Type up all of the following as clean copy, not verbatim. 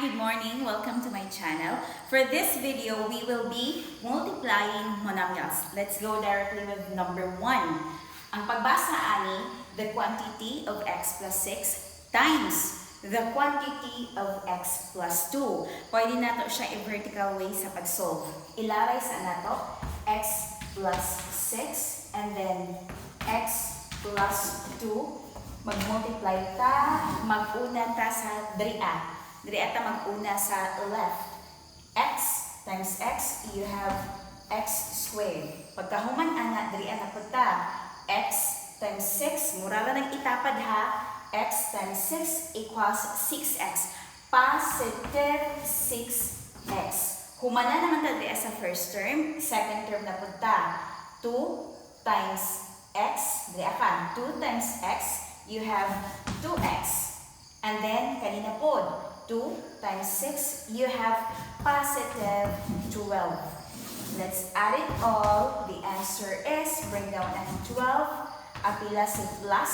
Hi, good morning. Welcome to my channel. For this video, we will be multiplying monomials. Let's go directly with number 1. Ang pagbasa ani, the quantity of x plus 6 times the quantity of x plus 2. Pwede nato siya i-vertical way sa pag-solve. Ilaray sa nato, x plus 6 and then x plus 2. Mag-multiply ta, mag-una ta sa diri-a. Diri-a ta mag-una sa left. X times x, you have x squared. Pagkahuman ana, diri-a na pud ta. X times 6, mura ra nang itapad ha. X times 6 equals 6x. Positive 6x. Humana naman ta diri sa first term, second term na pud ta. 2 times x, diri ka, 2 times x, you have 2x. And then, kanina pod, 2 times 6, you have positive 12. Let's add it all. The answer is, bring down ang 12, apila si plus,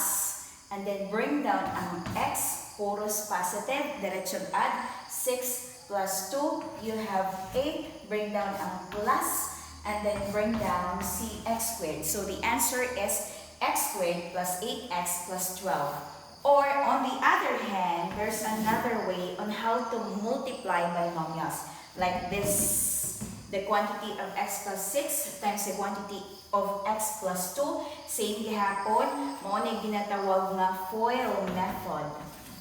and then bring down ang x, puros positive, diretso add, 6 plus 2, you have 8, bring down ang plus, and then bring down si x squared. So the answer is x squared plus 8x plus 12. Or on the other hand, there's another way on how to multiply binomials. Like this, the quantity of x plus 6 times the quantity of x plus 2. Same gihapon, mao na ginatawag nga FOIL method.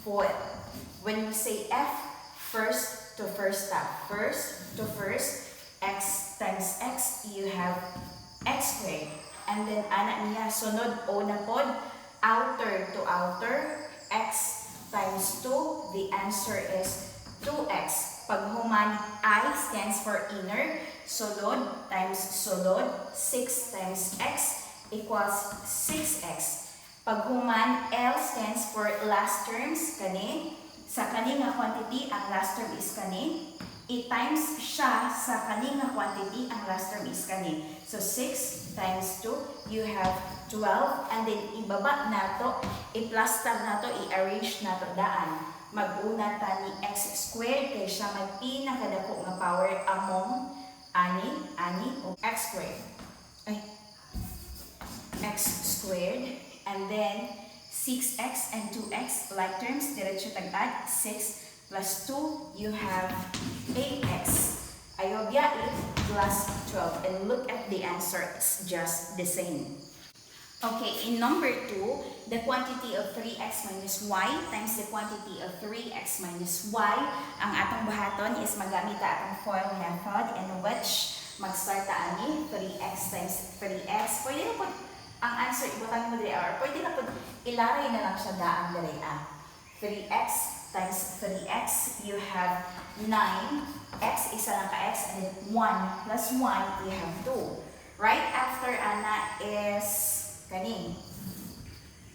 FOIL. When you say F, first to first step. First to first, x times x, you have x squared. And then, ana niya, sunod O na pod, outer to outer, x times 2, the answer is 2x. Paghuman, I stands for inner, sulod times sulod, 6 times x equals 6x. Paghuman, L stands for last terms, kani. Sa kani nga quantity, ang last term is kani. I-times siya sa kani nga quantity, ang last term is kani. So 6 times 2, you have 12. And then ibaba nato, i-plaster nato, i-arrange nato daan. Mag-una ta ni x squared kay siya may pinakadako nga power among ani, ani, o x squared. Ay, x squared. And then 6x and 2x, like terms, diretso tag-add, 6 plus 2, you have 8x. Ayaw biya 8 plus 12. And look at the answer, it's just the same. Okay, in number 2, the quantity of 3x minus y times the quantity of 3x minus y. Ang atong buhaton is magamit ta atong FOIL method in which mag-start ta ani 3x times 3x. Pwede na po ang answer ibutang mo diri or pwede na po ilaray na lang siya daan diri ah. 3x times 3x, you have 9, x, isa lang ka x, and then 1 plus 1, you have 2. Right after ana is kani.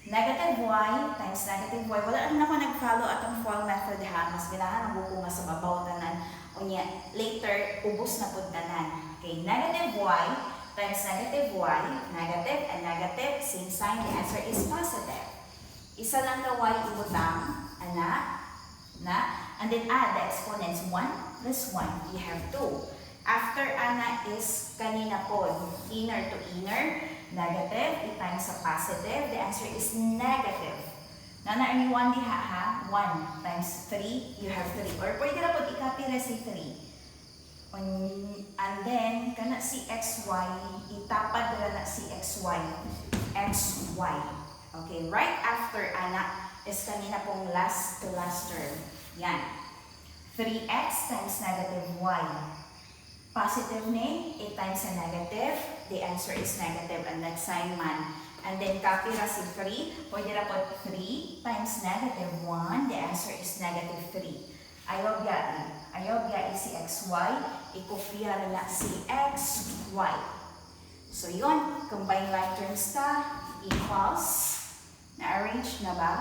Negative y times negative y. Wala na ako nag-follow atong FOIL method ha. Mas ganahan ang buko nga sa babaw tanan. Unya, later, ubos na pud tanan. Okay, negative y times negative y, negative and negative, same sign, the answer is positive. Isa lang ka y ibutang, ana, na, and then add the exponents 1 plus 1, you have 2. After ana is kanina po, inner to inner, negative, i-times sa positive, the answer is negative. Nana ni 1 diha ha, 1 times 3, you have 3. Or pwede ra pud i-copy ra si 3. And then, kana si xy, itapad ra na si xy. Xy. Okay, right after ana is kanina pong last to last term. Yan. 3x times negative y. Positive ni, 8 times sa negative, the answer is negative and next sign man. And then copy ra si 3, pwede ra po 3 times negative 1, the answer is negative 3. Ayaw biyae. Ayaw biyae si xy, ikopya ra na si xy. So yun, combine like terms ta, equals, na-arrange na ba?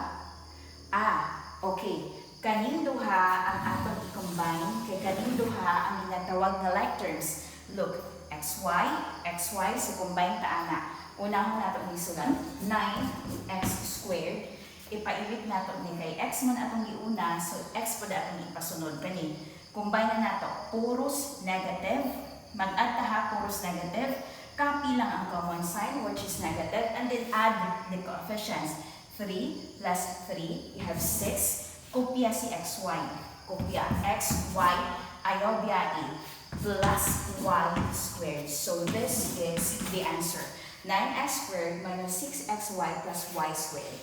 Ah, okay. Kaning duha ang atong i-combine kay kaning duha ang ginatawag nga like terms. Look, xy, xy, so combine ta ana. Unahon nato ang isulat. 9x squared. Ipaibig nato ni kay x man atong giuna, so x pod atong ipasunod kani. Combine na nato, puros negative, mag-add ta ha, puros negative, copy lang ang common sign, which is negative, and then add the coefficients. 3 plus 3, you have 6. Kopya si xy. Kopya x, y, ayaw biyai, plus y squared. So this is the answer. 9x squared minus 6xy plus y squared.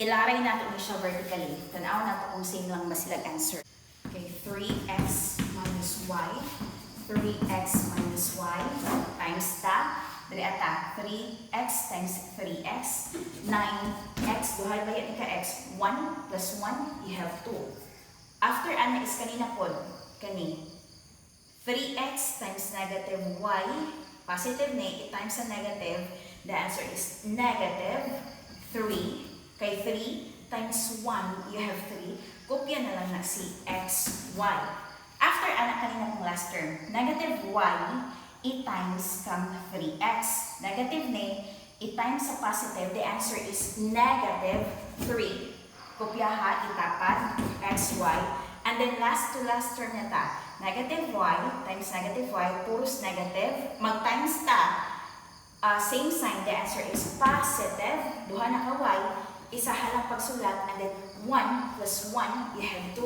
Ilaray nato ni siya vertically. Tanaw nato kung same lang ba sila answer. Okay, 3x minus y, 3x minus y times ta, diri ata, 3x times 3x, 9x, duha ba yan ka x? 1 plus 1, you have 2. After ana is kanina pod, kani, 3x times negative y, positive ni, i-times sa negative, the answer is negative 3. Kay 3 times 1, you have 3. Kopya na lang na si x, y. After ana kanina kong last term, negative y, i-times kang 3x. Negative ni, i-times sa positive, the answer is negative 3. Kopya ha, itapad, x, y. And then last to last term na ta, negative y times negative y, puros negative. Mag-times ta, same sign, the answer is positive. Duha na ka y, isa lang pagsulat, and then 1 plus 1, you have 2.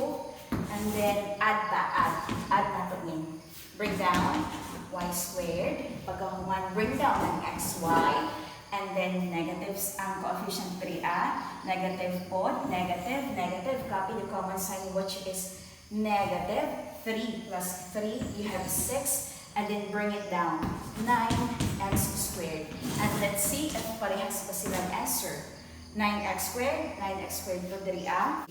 And then add ta, add. Add na to ni. Bring down y squared. Pagkahuman, bring down ang xy. And then negatives ang coefficient 3a. Negative po, negative, negative. Copy the common sign, which is negative. 3 plus 3, you have 6. And then bring it down, 9x squared. And let's see if parehas ba silang answer. 9x squared, 9x squared po diri a.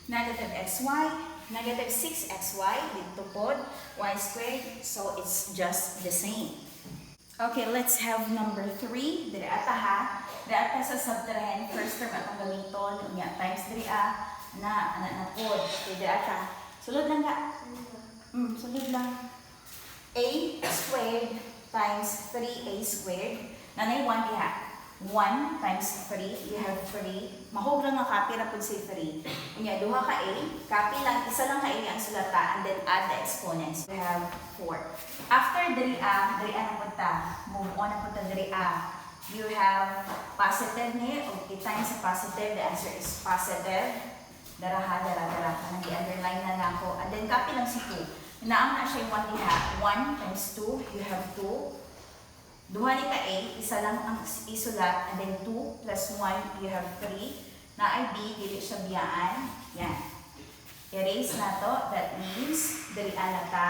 Negative xy, negative 6xy, dito pod, y squared, so it's just the same. Okay, let's have number 3. Diri ata ha. Diri ata sa subtrahen, first term atong gamiton, unya times diri a, na, ana na pod. Okay, diri ata. Sulod lang ka. Sulod lang. A squared times 3a squared. Nanay 1 diha. 1 times 3, you have 3. Mahog lang nga copy ra pud si 3. Unya duha ka a, copy lang, isa lang ka a ang sulata and then add the exponents. We have 4. After diri a, diri a na pud ta. Move on na pud ta diri a. You have positive ni, og i-times sa positive, the answer is positive. Dara ha, dara, dara. Kanang i-underline na nako. And then copy lang si 2. Naam na siya yung 1 diha. 1 times 2, you have 2. Duha ni ka A, isa lang ang isulat, and then 2 plus 1, you have 3. Na ay B, dili siya biyaan. Yan. Erase na to. That means, diri na ta.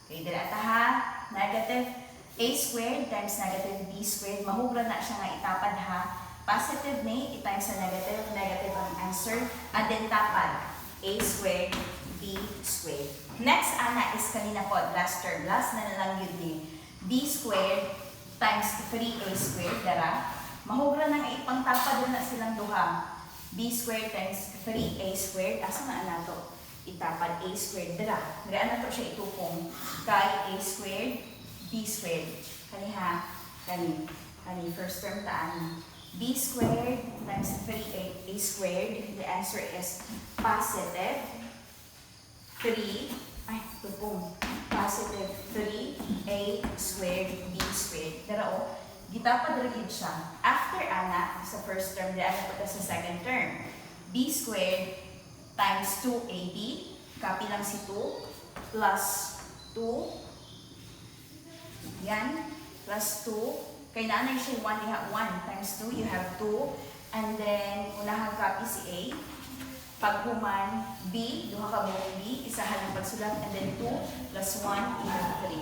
Okay, diri ta ha. Negative A squared times negative B squared. Mahugra na siya nga itapad ha. Positive ni, i-times sa negative. Negative ang answer. And then tapad. A squared, B squared. Next, ana, is kanina po, last term. Last na lang yun ni. B squared times 3A squared, dara. Mahugra na nga ipangtapad na silang duha. B squared times 3A squared. Asa na nato? Itapad A squared, dara. Dara na to siya itupong. Kay A squared, B squared. Kani ha? Kani. Kani, first term taan. B squared times 3A A squared. The answer is positive 3, ay, tupong. Positive 3A squared B squared. Pero oh, gitapad ra gid siya. After ana, sa first term, di ana punta sa second term. B squared times 2AB, copy lang si 2, plus 2, yan, plus 2, kay naanay siya 1 diha, 1 times 2, you have 2, and then, unahan copy si A, paghuman, B, duha ka buong B, isahan ang pagsulat, and then 2 plus 1, you have 3.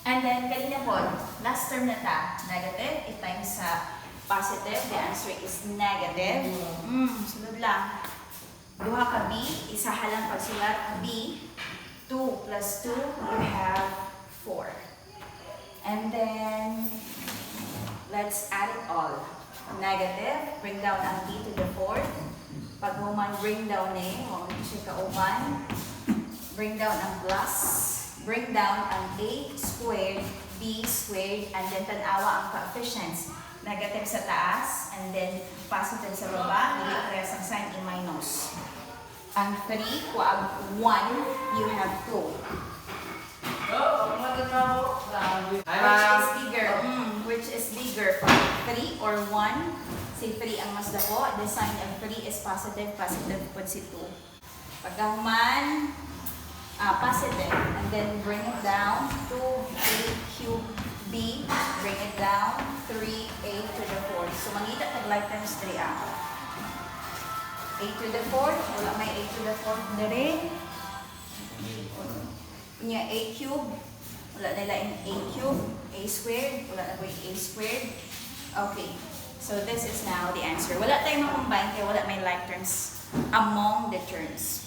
And then, kanina po, last term na ta, negative, i-times sa positive, the answer is negative. Sunod lang. Duha ka B, isahan lang pagsulat, B, 2 plus 2, you have 4. And then, let's add it all. Negative, bring down ang b to the fourth. Pag human, bring down eh, huwag mo siya kauban. Bring down ang plus. Bring down ang a squared B squared, and then tanawa ang coefficients. Negative sa taas, and then positive sa baba, dili parehas ang sign, i-minus. Ang 3, kuag 1, you have 2. Hi, Which ma'am. is bigger? Which is bigger? 3 or 1? Si 3 ang mas dako. The sign of 3 is positive. Positive po si 2. Pagkahuman, positive. And then bring it down. 2a cube b. Bring it down. 3a to the 4th. So mangita tag like terms 3a. A to the 4th. Wala may a to the 4th dere. Unya a cube. Wala nila in a cube. A squared. Wala na po yung a squared. Okay. So this is now the answer. Wala tayong ma-combine kaya wala may like terms among the terms.